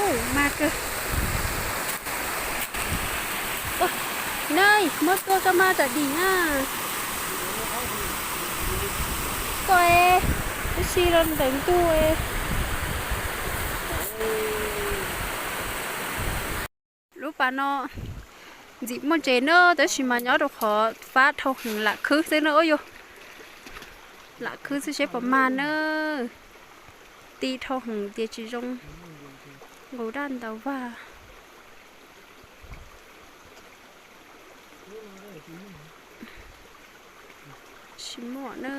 Ub, mag kawg. Neb muab tua tso mas tsam dim na. Koj, tab sis los ntawm ntug. Lub pas no ntxim muaj ntses na, tab sis mas nyob rau qhov fab dhau heev, lam khwb xwb na. Ub yog, lam khwb xwb seb puas mag na. Ti dhau heev tias tsis zoo, nqus daj ntaus vag. Tsis muaj na.